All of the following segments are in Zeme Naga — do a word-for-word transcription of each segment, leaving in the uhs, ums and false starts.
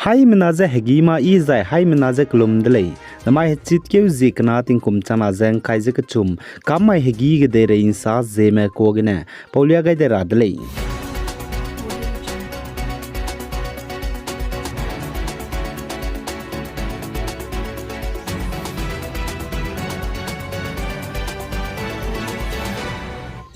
Haimena ze hegî ma i zai haimena ze kelum de lei. Namai hechitkeu zie kena tingkum changna ze ngkai ze kechum, kam mai hegî kedeirei nsa zieme kuâ gene paulia gai de ra de lei.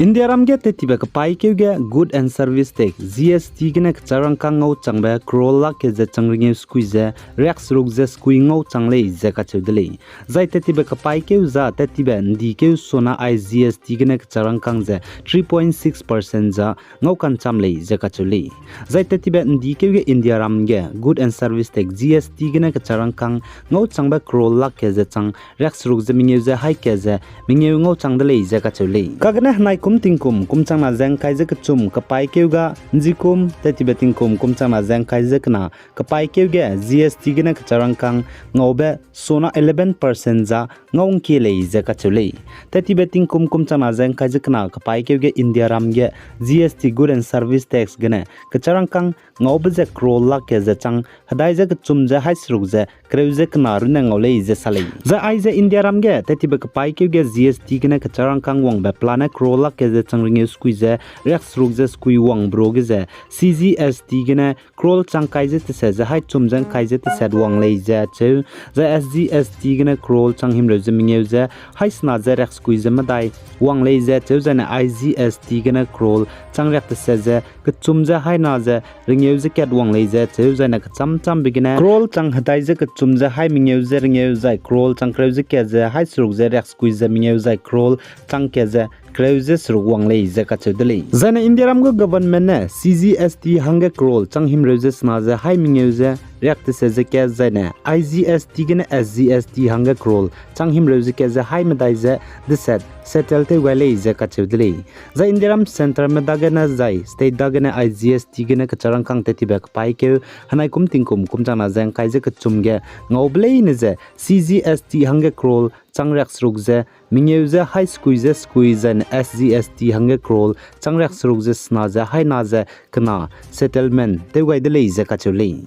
Indiaram ge tettibe kepaîkeu ge Good and Service Tax, G S T gene kecharangkâng ngau changbe crore lak ke ze chang ringeu sekui ze riakseruk ze sekui ngau chang lei ze kacheu de lei. Zai tettibe kepaîkeu za tettibe ndikeu sona ai G S T gene kecharangkâng ze three point six percent za ngau kancham lei ze kacheu lei. Zai tettibe ndikeu ge Indiaram ge Good and Service Tax, G S T gene kecharangkâng ngau changbe crore lak ke ze chang riakseruk ze mengeu ze haî ke ze mengeu ngau chang de lei ze kacheu lei. Kagene henai kum tingkum kum changna ze ngkai ze kechum kepaîkeu ga nzikum tettibe tingkum kum changna ze ngkai ze kena kepaîkeu ge G S T gene kecharangkâng ngaube sona eleven percent za ngau ngkie lei ze kacheu lei. Tettibe tingkum kum changna ze ngkai ze kena kepaîkeu ge Indiaram ge G S T, Good and Service Tax gene kecharangkâng ngaube ze crore lak ke ze chang hedai ze kechum ze haî seruk ze kereu ze kena runne ngau lei ze sa lei. Zai aize Indiaram ge tettibe kepaîkeu ge G S T gene kecharangkâng wangbe pelane crore lak ke ze chang ringeu sekui ze riakseruk ze sekui wangbe ruage ze C G S T gene crore chang kai ze teset ze haî chum ze ngkai ze teset wang lei ze cheu, zai S G S T gene crore chang himreu ze mengeu ze haî sena ze riaksekui ze medai wang lei ze cheu, zaine I G S T gene crore chang riak teset ze kechum ze haî na ze ringeu ze kat wang lei ze cheu, zaine kechamchambe gene crore chang hedai ze kechum ze haî mengeu ze ringeu zai crore chang kereu ze kat ze haî seruk ze riaksekui ze mengeu zai crore chang kat ze kereu ze seruk wang lei ze kacheu de lei. Zaine Indiaram gu government ne C G S T hangge crore chang himreu ze sena ze haî mengeu ze riak teset ze kat zaine I G S T gene S G S T hangge crore chang himreu ze kat ze haî medai ze deset settle tew gai lei ze kacheu de lei. Zai Indiaram centreme dagene zai state dagene I G S T gene kecharangkâng tettibe kepaîkeu henai kum tingkum kum changna ze ngkai ze kechum ge ngaube leine ze C G S T hangge crore chang riakseruk ze mengeu ze haî sekui ze sekui zaine S G S T hangge crore chang riakseruk ze sena ze haî na ze kena settlement tew gai de lei ze kacheu lei.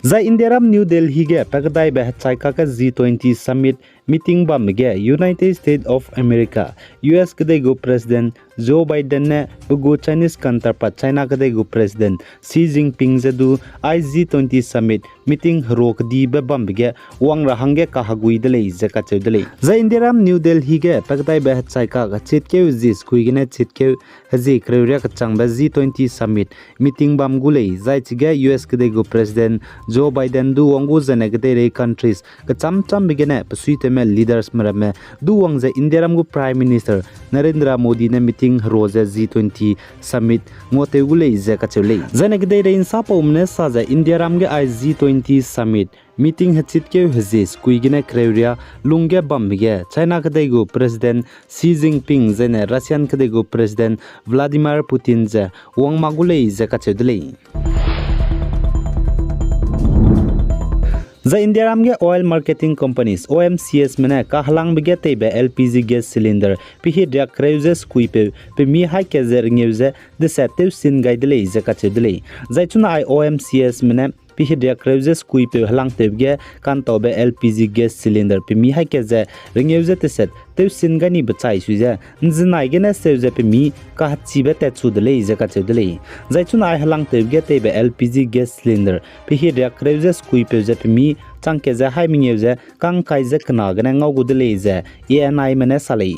Zai Indiaram New Delhi ge pakedaibe hechai kakge G twenty Summit meeting bambe ge United States of America, U S kedei gu President Joe Biden ne pe gu Chinese counterpart China kedei gu President Xi Jinping ze du ai G twenty Summit meeting herua kedibe bambe ge wang ra hangge kahegui de lei ze kacheu de lei. Zai Indiaram New Delhi ge pakedaibe hechai kak hechitkeu zie sekui gene chitkeu hezie kereu riak kechangbe G twenty Summit meeting bam gu lei, zai chige U S kedei gu President Joe Biden du wang gu zene kedeirei countries kechamchambe gene besuitewme leadersme ramme du wang ze Indiaram gu Prime Minister Narendra Modi ne meeting herua ze G twenty Summit nguatew gu lei ze kacheu lei. Zaine kedeirei nsapaume ne sa ze Indiaram ge ai G twenty Summit meeting hechitkeu hezie sekui gene kereu riak lungge bambe ge China kedei gu President Xi Jinping zene Russian kedei gu President Vladimir Putin ze wang mak gu lei ze kacheu de lei. Zai Indiaram ge Oil Marketing Companies, O M C Sme ne kahelangbe ge teibe L P G gas cylinder pehit riak kereu ze sekuipeu pemi haî kat ze rengeu ze deset tewsin gai de lei ze kacheu de lei. Zai chuna ai O M C Sme ne pehit riak kereu ze sekuipeu helangtewbe ge kantaube L P G gas cylinder pemi haî kat ze rengeu ze deset tewsin gai ni bechai sui ze nzenai gene seu ze pemi kahechibe tatchu de lei ze kacheu de lei. Zai chuna ai helangtewbe ge teibe L P G gas cylinder pehit riak kereu ze sekuipeu ze pemi chang kat ze haî mengeu ze kangkai ze kena gene ngau gu de lei ze A N Ime ne sa lei.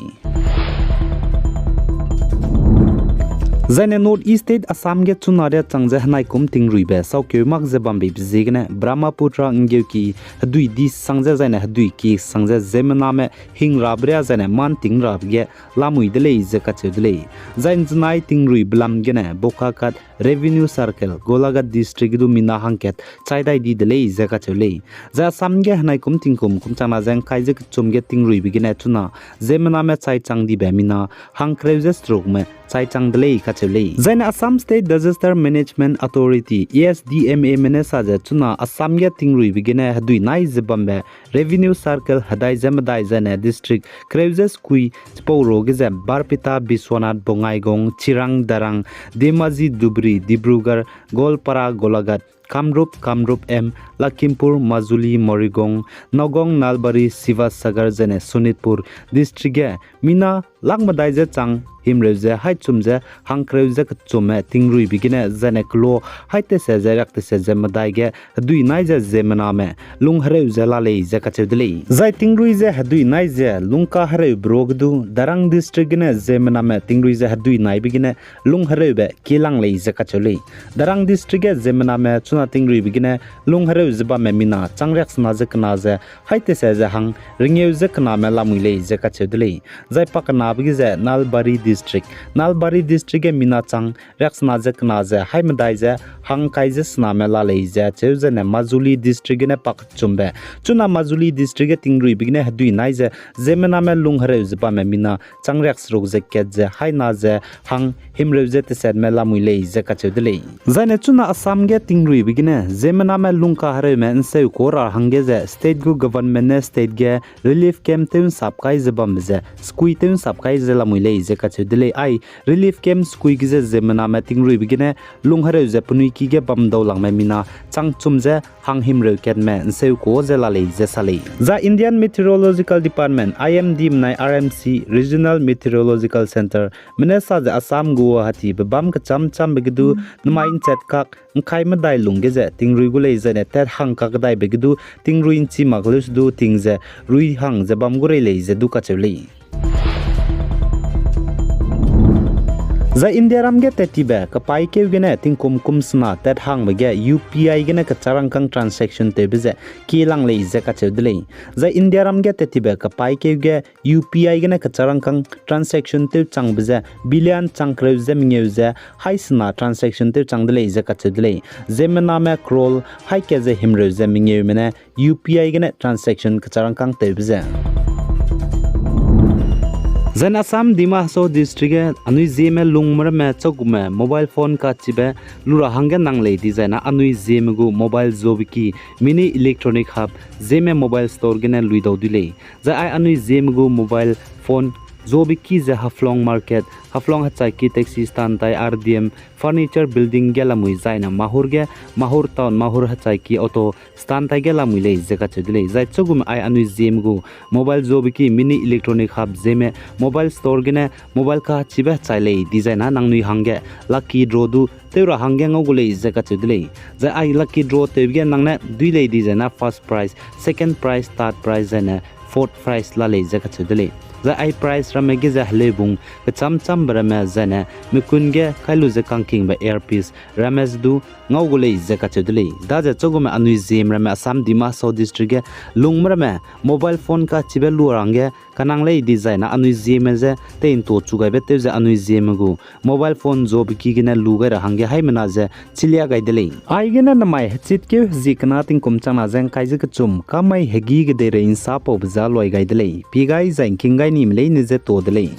Zaine North East State Assam ge chuna riachang ze henaikum tingruibe saukeu mak ze bambeibe ziegene Brahmaputra nggeuki hedui di sang ze zaine hedui ki sang ze ziemmename hing rabe ria zaine man ting rabe ge lamui de lei ze kacheu de lei. Zai nzenai tingruibe lam gene Bokakhat Revenue Circle, Golaghat District ge du mina hangkat chai dai di de lei ze kacheu lei. Zai Assam ge henaikum tingkum kum changna ze ngkai ze kechum ge tingruibe gene chuna ziemmename chai chang dibe mina hangkereu ze serukme chai chang de lei kacheu lei. Zaine Assam State Disaster Management Authority, A S D M A me ne sa ze chuna Assam ge tingruibe gene hedui nai ze bambe Revenue Circle hedai ze medai zaine district kereu ze sekui chipau ruage ze Barpeta, Biswanath, Bongaigaon, Chirang, Darrang, Dhemaji, Dhubri, Dibrugarh, Goalpara, Golaghat, Kamrup, Kamrup M, Lakhimpur, Majuli, Morigaon, Nagaon, Nalbari, Sivasagar zene Sonitpur district ge mina lak medai ze chang himreu ze haî chum ze hangkereu ze kechumme tingruibe gene zene kelo haî tese ze riak tese ze medai ge hedui nai ze ziemmename lung hereu ze la lei ze kacheu de lei. Zai tingrui ze hedui nai ze lungka hereu bro ge du Darrang district gene ziemmename tingrui ze hedui naibe gene lung hereube kielang lei ze kacheu lei. Darrang district ge ziemmename chuna tingruibe gene lung hereu ze bamme mina chang riaksena ze kena ze haî tese ze hang rengeu ze kename lamui lei ze kacheu de lei. Zai pakenabe ge ze Nalbari district, Nalbari district ge mina chang riaksena ze kena ze haî medai ze hang kai ze sename la lei ze cheu zene Majuli district gene pakechumbe. Chuna Majuli district ge tingruibe gene hedui nai ze ziemmename lung hereu ze bamme mina chang riakseruk ze kat ze haî na ze hang himreu ze tesetme lamui lei ze kacheu de lei. Zaine chuna Assam ge tingruibe gene ziemmename lungka hereume nseu ka ra hangge ze state gu government ne state ge relief camp tew nsap kai ze bambe ze skui tew nsap kai ze lamui lei ze kacheu de lei. Ai relief camp skui ge ze ziemmename tingruibe gene lung hereu ze penui ki ge bam dau langme mina changchum ze hang himreu katme nseu ka ze la lei ze sa lei. Zai Indian Meteorological Department, I M D benai R M C, Regional Meteorological Centre, mene sa ze Assam gu Guwahati bebâm kecham chambe ge du nemai nchat kak ngkai medai lungge ze tingrui gu lei zaine tat hang kakdaibe ge du tingrui nchi mak leu se du ting ze rui hang ze bam gu rei lei ze du kacheu lei. Zai Indiaram ge tattibe kapaîkeu gene tingkum kum sena tat hangbe ge U P I gene kecharangkâng transaction tewbe ze kielang lei ze kacheu de lei. Zai Indiaram ge tattibe kapaîkeu ge U P I gene kecharangkâng transaction tew changbe ze billion changkereu ze mengeu ze haî sena transaction tew chang de lei ze kacheu de lei. Ziemmename crore haî kat ze himreu ze mengeume ne U P I gene transaction kecharangkâng tewbe ze. Zaine Assam Dima Hasao district ge anui Zeme lungme ramme chagume mobile phone kachibe lu ra hangge nang lei dizaine anui Zeme gu mobile zobeki mini electronic hub Zeme mobile store gene luidau dui lei. Zai ai anui Zeme gu mobile phone zobeki ze Haflong market, Haflong hechaiki taxi stand tai R D M furniture building ge lamui zaine Mahur ge, Mahur town, Mahur hechaiki auto stand tai ge lamui lei ze kacheu de lei. Zai chagume ai anui Zeme gu mobile zobeki mini electronic hub Zeme mobile store gene mobile kachibe chai lei dizaine nangnui hangge lucky draw du tew ra hangge ngau gu lei ze kacheu de lei. Zai ai lucky draw tewbe ge nang ne dui lei dizaine first prize, second prize, third prize zaine fourth prize la lei ze kacheu de lei. Zai ai prize ramme ge ze heleubung kecham chambe ramme zaine mekun ge kai lu ze kangkingbe earpiece ramme ze du ngau gu lei ze kacheu de lei. Daze chagume anui Zeme ramme Assam Dima Hasao district ge lungme ramme mobile phone kachibe lu ra hangge kanang lei dizaine anui Zeme ze tei nto chu gaibe tew ze anui Zeme gu mobile phone zobeki gene lu gai ra hangge haimena ze chilia gai de lei. Aigene namai hechitkeu hezie kena tingkum changna ze ngkai ze kechum kamai hegî kedeirei nsa paube ze luai gai de lei. Pie gai zai ngking gai nime leine ze to de lei.